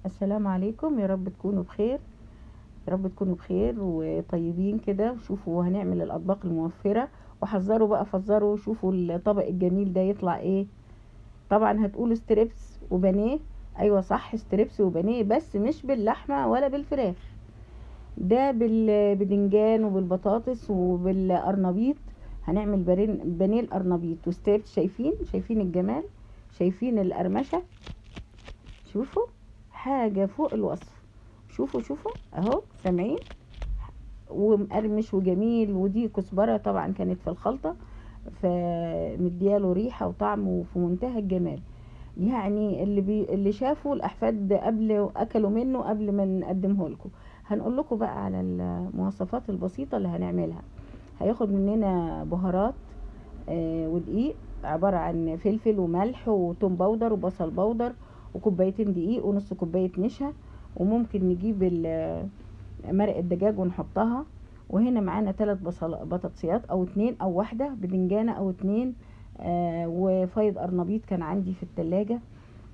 السلام عليكم، يا رب تكونوا بخير، يا رب تكونوا بخير وطيبين كده. وشوفوا هنعمل الاطباق الموفره، وحذروا بقى، فزروا، شوفوا الطبق الجميل ده يطلع ايه. طبعا هتقولوا strips وبانيه، ايوه صح strips وبانيه، بس مش باللحمه ولا بالفراخ، ده بالبدنجان وبالبطاطس وبالقرنبيط. هنعمل بانيه القرنبيط و strips. شايفين الجمال، شايفين القرمشه، شوفوا حاجة فوق الوصف. شوفوا اهو، سامعين؟ ومقرمش وجميل. ودي كزبره طبعا كانت في الخلطة، فمدياله ريحه وطعم وفي منتهى الجمال. يعني اللي شافوا الاحفاد قبل اكلوا منه قبل ما نقدمه لكم. هنقول لكم بقى على المواصفات البسيطة اللي هنعملها. هياخد مننا بهارات ودقيق، عبارة عن فلفل وملح وتوم powder وبصل powder وكوبايتين دقيق ونص كوباية نشا، وممكن نجيب مرق الدجاج ونحطها. وهنا معانا 3 بطاطسيات او 2 او 1، بدنجانه او 2، وفيض قرنبيط كان عندي في التلاجة،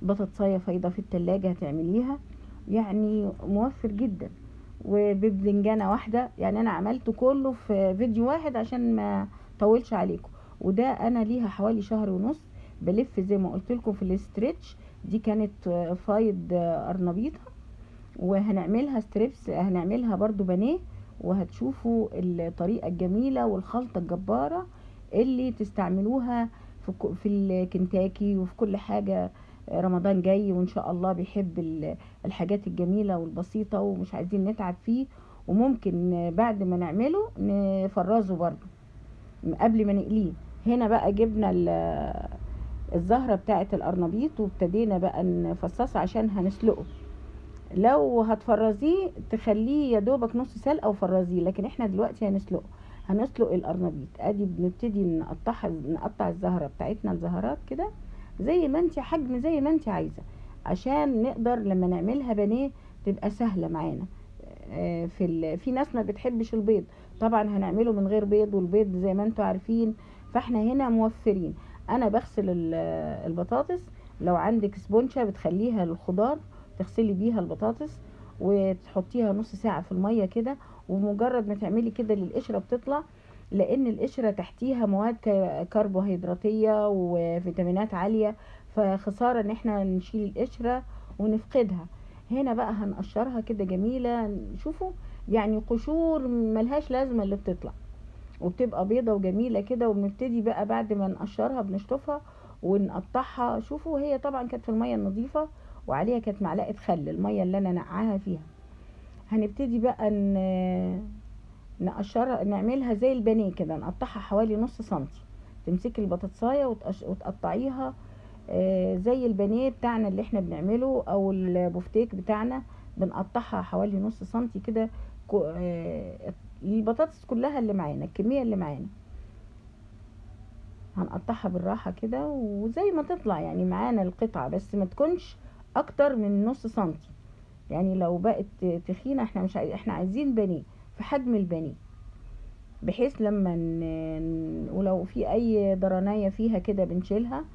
بطاطسايه فايضه في التلاجة هتعمليها، يعني موفر جدا. وببدنجانه واحدة، يعني انا عملته كله في فيديو واحد عشان ما طولش عليكم. وده انا ليها حوالي 1.5 شهر بلف زي ما قلت لكم في ال stretch. دي كانت فايض قرنبيطه، وهنعملها strips، هنعملها برضو بانيه، وهتشوفوا الطريقة الجميلة والخلطه الجبارة اللي تستعملوها في الكنتاكي وفي كل حاجة. رمضان جاي وان شاء الله بيحب الحاجات الجميلة والبسيطه ومش عايزين نتعب فيه. وممكن بعد ما نعمله نفرزه برضو قبل ما نقليه. هنا بقى جبنا الزهرة بتاعه القرنبيط وابتدينا بقى نفصصه عشان هنسلقه. لو هتفرزيه تخليه يا دوبك نص سلقه وفرزيه، لكن احنا دلوقتي هنسلقه. هنسلق القرنبيط. ادي بنبتدي نقطع الزهرة بتاعتنا، الزهرات كده زي ما انت حجم زي ما انت عايزه، عشان نقدر لما نعملها بانيه تبقى سهلة معانا. في ناس ما بتحبش البيض، طبعا هنعمله من غير بيض، والبيض زي ما انتوا عارفين، فاحنا هنا موفرين. انا بغسل البطاطس، لو عندك سبونشة بتخليها للخضار تغسلي بيها البطاطس وتحطيها نص ساعة في المية كده، ومجرد ما تعملي كده للقشرة بتطلع، لان القشرة تحتيها مواد كربوهيدراتية وفيتامينات عالية، فخسارة ان احنا نشيل القشرة ونفقدها. هنا بقى هنقشرها كده جميلة، شوفوا يعني قشور ملهاش لازمة اللي بتطلع، وبتبقى بيضة وجميلة كده. وبنبتدي بقى بعد ما نقشرها بنشطفها ونقطعها. شوفوا هي طبعا كانت في المية النظيفة وعليها كانت معلقة خل، المية اللي انا نقعاها فيها. هنبتدي بقى نقشرها، نعملها زي البانيه كده، نقطعها حوالي نص سنتي. تمسكي البطاطسايه وتقطعيها زي البانيه بتاعنا اللي احنا بنعمله او البفتيك بتاعنا، بنقطعها حوالي نص سنتي كده. البطاطس كلها اللي معانا، الكمية اللي معانا هنقطعها بالراحة كده، وزي ما تطلع يعني معانا القطعة، بس ما تكونش اكتر من نص سنتي. يعني لو بقت تخينة احنا مش احنا عايزين بانيه في حجم البانيه، بحيث لما ولو في اي درانية فيها كده بنشيلها.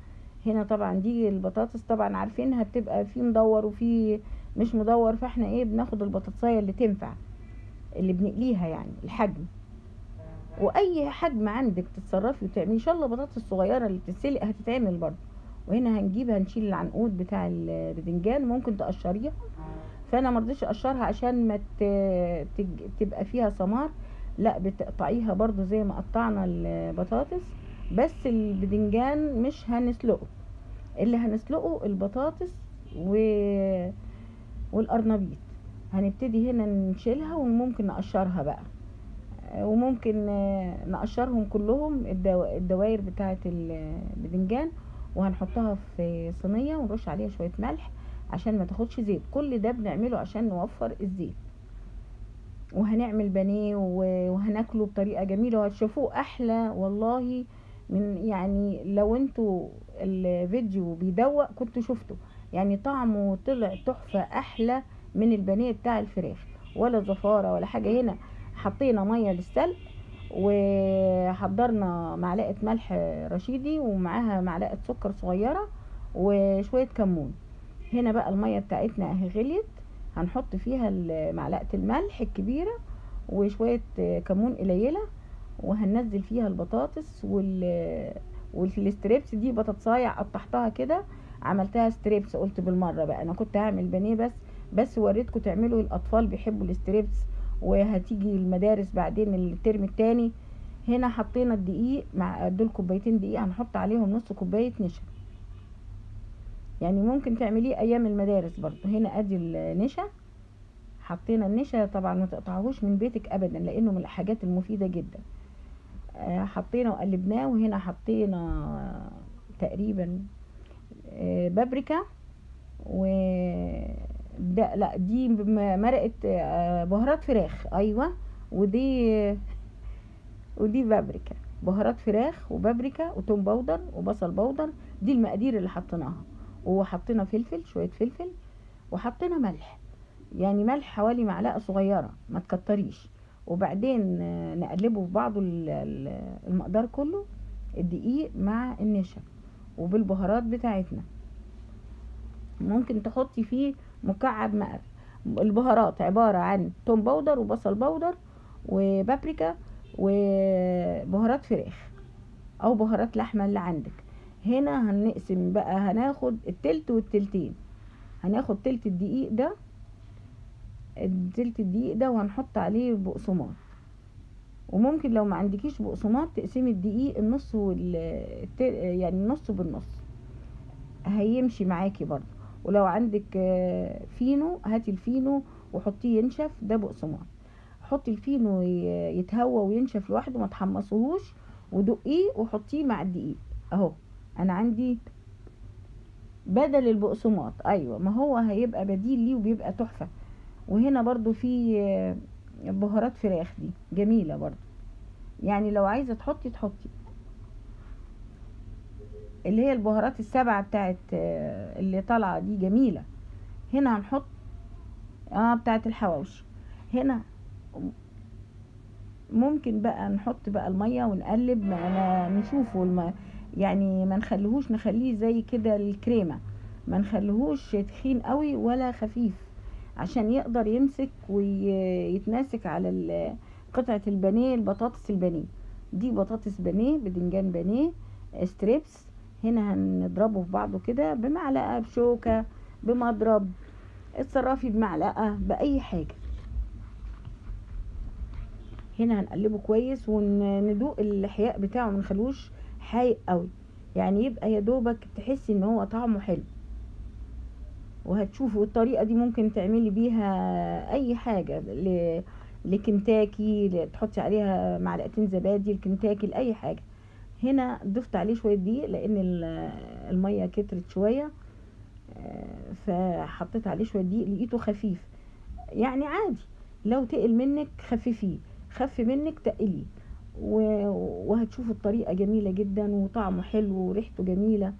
هنا طبعا دي البطاطس طبعا عارفينها بتبقى في مدور وفي مش مدور، فاحنا ايه بناخد البطاطسايه اللي تنفع اللي بنقليها، يعني الحجم. واي حجم عندك تتصرفي وتعملي، ان شاء الله البطاطس الصغيرة اللي بتتسلق هتتعمل برضه. وهنا هنشيل العنقود بتاع الباذنجان، ممكن تقشريها، فانا ما رضيتش اقشرها عشان ما تبقى فيها سمار، لا بتقطعيها برضو زي ما قطعنا البطاطس. بس الباذنجان مش هنسلقه، اللي هنسلقه البطاطس والقرنبيط. هنبتدي هنا نشيلها، وممكن نقشرها بقى، وممكن نقشرهم كلهم الدواير بتاعه الباذنجان، وهنحطها في صينية ونرش عليها شوية ملح عشان ما تاخدش زيت. كل ده بنعمله عشان نوفر الزيت. وهنعمل بانيه وهناكله بطريقة جميلة، وهتشوفوه احلى والله من يعني لو انتوا الفيديو بيدوق كنتوا شفتوا، يعني طعمه طلع تحفة، احلى من البانيه بتاع الفراخ، ولا زفاره ولا حاجة. هنا حطينا مية للسلق، وحضرنا معلقه ملح رشيدي ومعاها معلقه سكر صغيرة وشوية كمون. هنا بقى المية بتاعتنا اهي غليت، هنحط فيها معلقه الملح الكبيرة وشوية كمون قليله، وهننزل فيها البطاطس وال strips. دي بطاطسايه قطعتها كده عملتها strips، قلت بالمرة بقى انا كنت هعمل بانيه بس وريتكم تعملوا، الاطفال بيحبوا ال strips وهتيجي المدارس بعدين الترم التاني. هنا حطينا الدقيق مع دول كوبايتين دقيق، هنحط عليهم نص كوباية نشا، يعني ممكن تعمليه ايام المدارس برضو. هنا ادي النشا، حطينا النشا طبعا ما تقطعهوش من بيتك ابدا لانه من الحاجات المفيدة جدا. حطينا وقلبناه. وهنا حطينا تقريبا بابريكا و ده، لا دي مرقه بهارات فراخ، ايوه، ودي بابريكا، بهارات فراخ وبابريكا وتوم powder وبصل powder، دي المقادير اللي حطيناها. وحطينا فلفل، شوية فلفل، وحطينا ملح، يعني ملح حوالي معلقه صغيرة ما تكتريش. وبعدين نقلبه في بعضه المقدار كله، الدقيق مع النشا وبالبهارات بتاعتنا. ممكن تحطي فيه مكعب مقر. البهارات عبارة عن توم powder وبصل powder وبابريكا وبهارات فراخ او بهارات لحمه اللي عندك. هنا هنقسم بقى، هناخد التلت والتلتين، هناخد تلت الدقيق ده، التلت الدقيق ده، وهنحط عليه بقسماط. وممكن لو ما عندكيش بقسماط تقسمي الدقيق النص يعني النص بالنص، هيمشي معاكي برضو. ولو عندك فينو هاتي الفينو وحطيه ينشف، ده بقسماط. حطي الفينو يتهوى وينشف لوحده، ما تحمصيهوش، ودقيه وحطيه مع الدقيق. اهو انا عندي بدل البقسماط، ايوه ما هو هيبقى بديل ليه وبيبقى تحفة. وهنا برضو في بهارات فراخ، دي جميلة برضو، يعني لو عايزه تحطي تحطي اللي هي البهارات السبعة بتاعت اللي طالعه دي جميلة. هنا هنحط بتاعت الحواوشي. هنا ممكن بقى نحط بقى المية ونقلب، ما نشوفه يعني ما نخليهوش، نخليه زي كده الكريمة، ما نخليهوش تخين قوي ولا خفيف عشان يقدر يمسك ويتماسك على قطعه البانيه، البطاطس البانيه دي، بطاطس بانيه، بدنجان بانيه، strips. هنا هنضربه في بعضه كده بمعلقه، بشوكة، بمضرب، اتصرفي بمعلقه، باي حاجة. هنا هنقلبه كويس وندوق الحياء بتاعه، ما نخلوش حايق قوي، يعني يبقى يا دوبك تحسي ان هو طعمه حلو. وهتشوفوا الطريقة دي ممكن تعملي بيها اي حاجة، لكنتاكي، تحطي عليها معلقتين زبادي، الكنتاكي، لاي حاجة. هنا ضفت عليه شوية دقيق لان المية كترت شوية، فحطيت عليه شوية دقيق، لقيته خفيف يعني عادي، لو تقل منك خففيه، خف منك تقليه. وهتشوفوا الطريقة جميلة جدا وطعمه حلو وريحته جميلة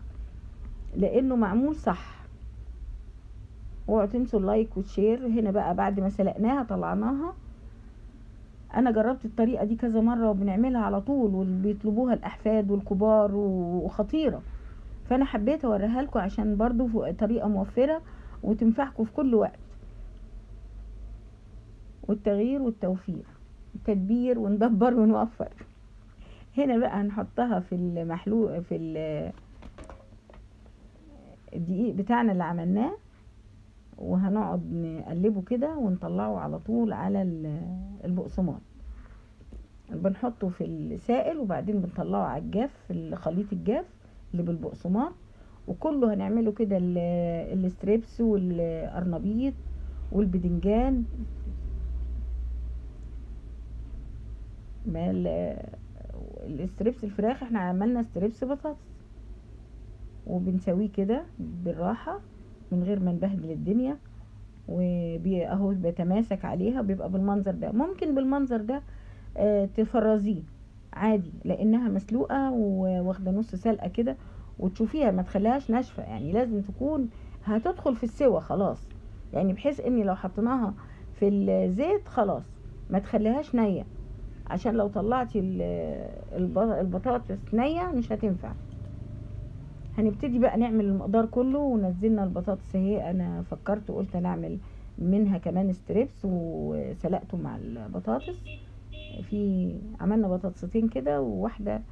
لانه معمول صح. اوعوا تنسوا ال like وال share. هنا بقى بعد ما سلقناها طلعناها، انا جربت الطريقة دي كذا مرة وبنعملها على طول، وبيطلبوها الاحفاد والكبار وخطيرة، فانا حبيت اوريها لكم عشان برضو طريقه موفره وتنفعكم في كل وقت. والتغيير والتوفير، التدبير، وندبر ونوفر. هنا بقى هنحطها في المحلول، في الدقيق بتاعنا اللي عملناه، وهنقعد نقلبه كده ونطلعه على طول على البقسماط. بنحطه في السائل وبعدين بنطلعه على الجاف، الخليط الجاف اللي بالبقسماط، وكله هنعمله كده، الستريبس والقرنبيط والبدنجان. ما ال strips الفراخ احنا عملنا strips بطاطس، وبنسويه كده بالراحة من غير ما نبهدل الدنيا، واهو بيتماسك عليها وبيبقى بالمنظر ده. ممكن بالمنظر ده تفرزيه عادي لانها مسلوقة وواخده نص سلقه كده، وتشوفيها ما تخليهاش ناشفة، يعني لازم تكون هتدخل في السوا خلاص، يعني بحيث ان لو حطيناها في الزيت خلاص ما تخليهاش نيه، عشان لو طلعتي البطاطس نيه مش هتنفع. هنبتدي بقى نعمل المقدار كله. ونزلنا البطاطس اهي، انا فكرت وقلت نعمل منها كمان strips، وسلقته مع البطاطس. في عملنا بطاطستين كده، وواحدة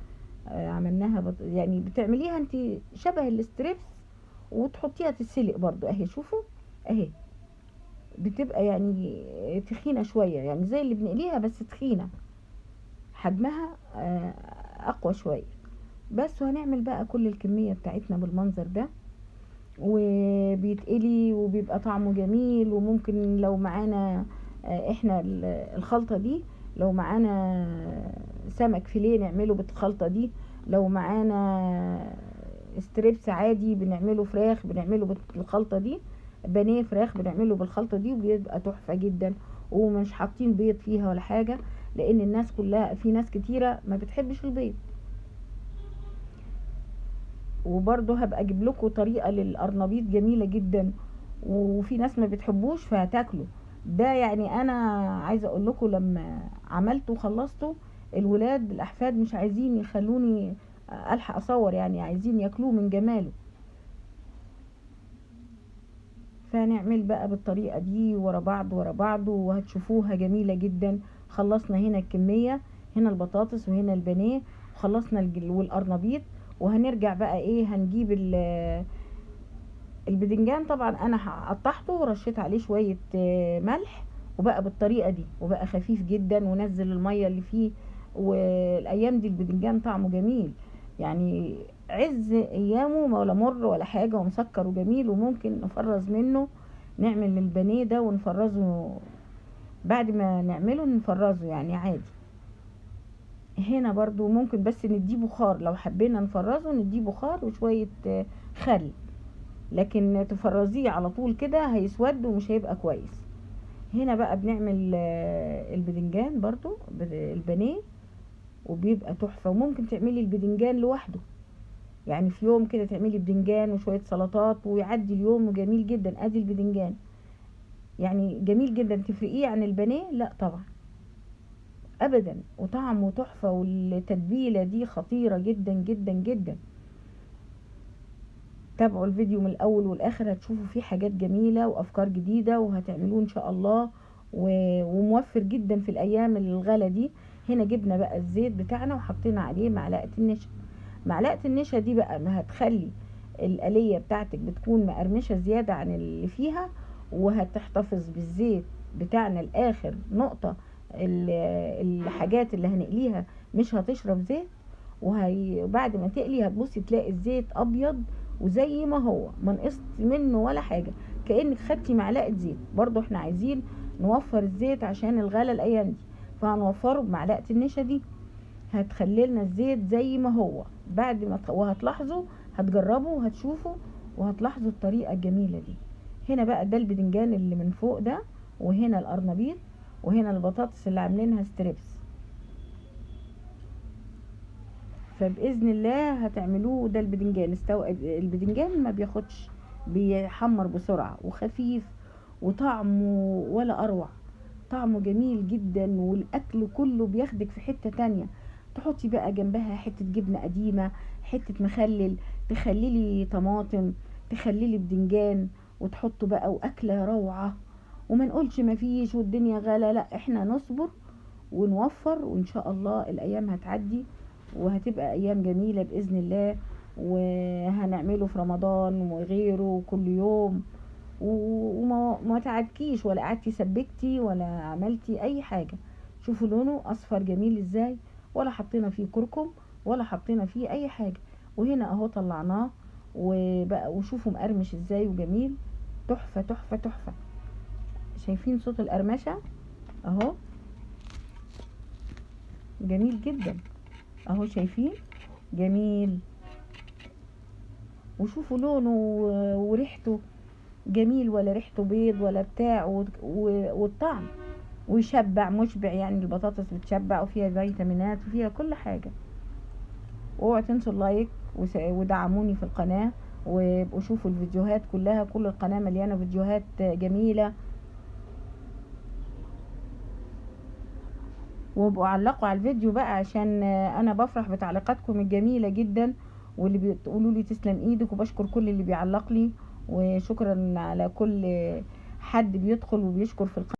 عملناها يعني بتعمليها انت شبه ال strips وتحطيها تتسلق برضو اهي. شوفوا اهي بتبقى يعني تخينة شوية، يعني زي اللي بنقليها بس تخينة، حجمها اقوى شوية بس. وهنعمل بقى كل الكمية بتاعتنا بالمنظر ده، وبيتقلي وبيبقى طعمه جميل. وممكن لو معانا احنا الخلطة دي، لو معانا سمك فيليه نعمله بالخلطة دي، لو معانا strips عادي بنعمله فراخ بنعمله بالخلطة دي، بانيه فراخ بنعمله بالخلطة دي، وبيبقى تحفة جدا. ومش حاطين بيض فيها ولا حاجة، لان الناس كلها في ناس كتيرة ما بتحبش البيض. وبرضه هبقى اجيب لكم طريقة للقرنبيط جميلة جدا، وفي ناس ما بتحبوش فهتاكله ده. يعني انا عايزة اقول لكم لما عملته وخلصته الولاد الاحفاد مش عايزين يخلوني الحق اصور، يعني عايزين ياكلوه من جماله. فنعمل بقى بالطريقة دي ورا بعض ورا بعض، وهتشوفوها جميلة جدا. خلصنا هنا الكمية، هنا البطاطس وهنا البانيه، وخلصنا والقرنبيط. وهنرجع بقى ايه، هنجيب البدنجان. طبعا انا قطعته ورشيت عليه شوية ملح، وبقى بالطريقة دي، وبقى خفيف جدا ونزل المية اللي فيه. والايام دي البدنجان طعمه جميل، يعني عز ايامه ولا مر ولا حاجة، ومسكر وجميل. وممكن نفرز منه، نعمل البانيه ده ونفرزه بعد ما نعمله، نفرزه يعني عادي. هنا برضو ممكن بس نديه بخار، لو حبينا نفرزه نديه بخار وشوية خل، لكن تفرزيه على طول كده هيسود ومش هيبقى كويس. هنا بقى بنعمل البدنجان برضو البانيه، وبيبقى تحفة. وممكن تعملي البدنجان لوحده، يعني في يوم كده تعملي بدنجان وشوية سلطات ويعدي اليوم، وجميل جدا. ادي البدنجان يعني جميل جدا، تفرقيه عن البانيه؟ لا طبعا ابدا، وطعمه تحفة، والتتبيلة دي خطيرة جدا جدا جدا. تابعوا الفيديو من الاول والاخر، هتشوفوا فيه حاجات جميلة وافكار جديدة، وهتعملوه ان شاء الله، وموفر جدا في الايام الغلا دي. هنا جبنا بقى الزيت بتاعنا وحطينا عليه معلقة النشا. معلقة النشا دي بقى ما هتخلي القلية بتاعتك بتكون مقرمشة زيادة عن اللي فيها، وهتحتفظ بالزيت بتاعنا الاخر نقطة. الحاجات اللي هنقليها مش هتشرب زيت، وبعد ما تقلي هتبصي تلاقي الزيت ابيض وزي ما هو، ما نقصت منه ولا حاجة، كأنك خدتي معلقة زيت. برضو احنا عايزين نوفر الزيت عشان الغلا الايام دي، فهنوفره بمعلقة النشا دي، هتخلي لنا الزيت زي ما هو بعد ما وهتلاحظوا، هتجربوا وهتشوفوا وهتلاحظوا الطريقة الجميلة دي. هنا بقى ده البدنجان اللي من فوق ده، وهنا القرنبيط، وهنا البطاطس اللي عاملينها strips. فبإذن الله هتعملوه. ده البدنجان استوى، البدنجان ما بياخدش، بيحمر بسرعة وخفيف، وطعمه ولا أروع، طعمه جميل جدا، والأكل كله بياخدك في حتة تانية. تحطي بقى جنبها حتة جبنة قديمة، حتة مخلل، تخللي طماطم، تخللي بدنجان، وتحطه بقى، وأكلة روعة. وما نقولش ما فيش والدنيا غلا، لا احنا نصبر ونوفر، وان شاء الله الايام هتعدي وهتبقى ايام جميلة باذن الله، وهنعمله في رمضان وغيره كل يوم. وما تعدكيش ولا قعدتي سبكتي ولا عملتي اي حاجة. شوفوا لونه اصفر جميل ازاي، ولا حطينا فيه كركم ولا حطينا فيه اي حاجة. وهنا اهو طلعناه وبقى، وشوفوا مقرمش ازاي وجميل، تحفة تحفة تحفة. شايفين صوت القرمشة اهو، جميل جدا اهو، شايفين جميل. وشوفوا لونه وريحته جميل، ولا ريحته بيض ولا بتاع، والطعم ويشبع مشبع، يعني البطاطس بتشبع وفيها فيتامينات وفيها كل حاجة. اوعوا تنسوا اللايك ودعموني في القناة، وابقوا شوفوا الفيديوهات كلها، كل القناة مليانة فيديوهات جميلة. وابقوا علقوا على الفيديو بقى، عشان انا بفرح بتعليقاتكم الجميلة جدا، واللي بتقولوا لي تسلم ايدك، وبشكر كل اللي بيعلق لي، وشكرا على كل حد بيدخل وبيشكر في القناة.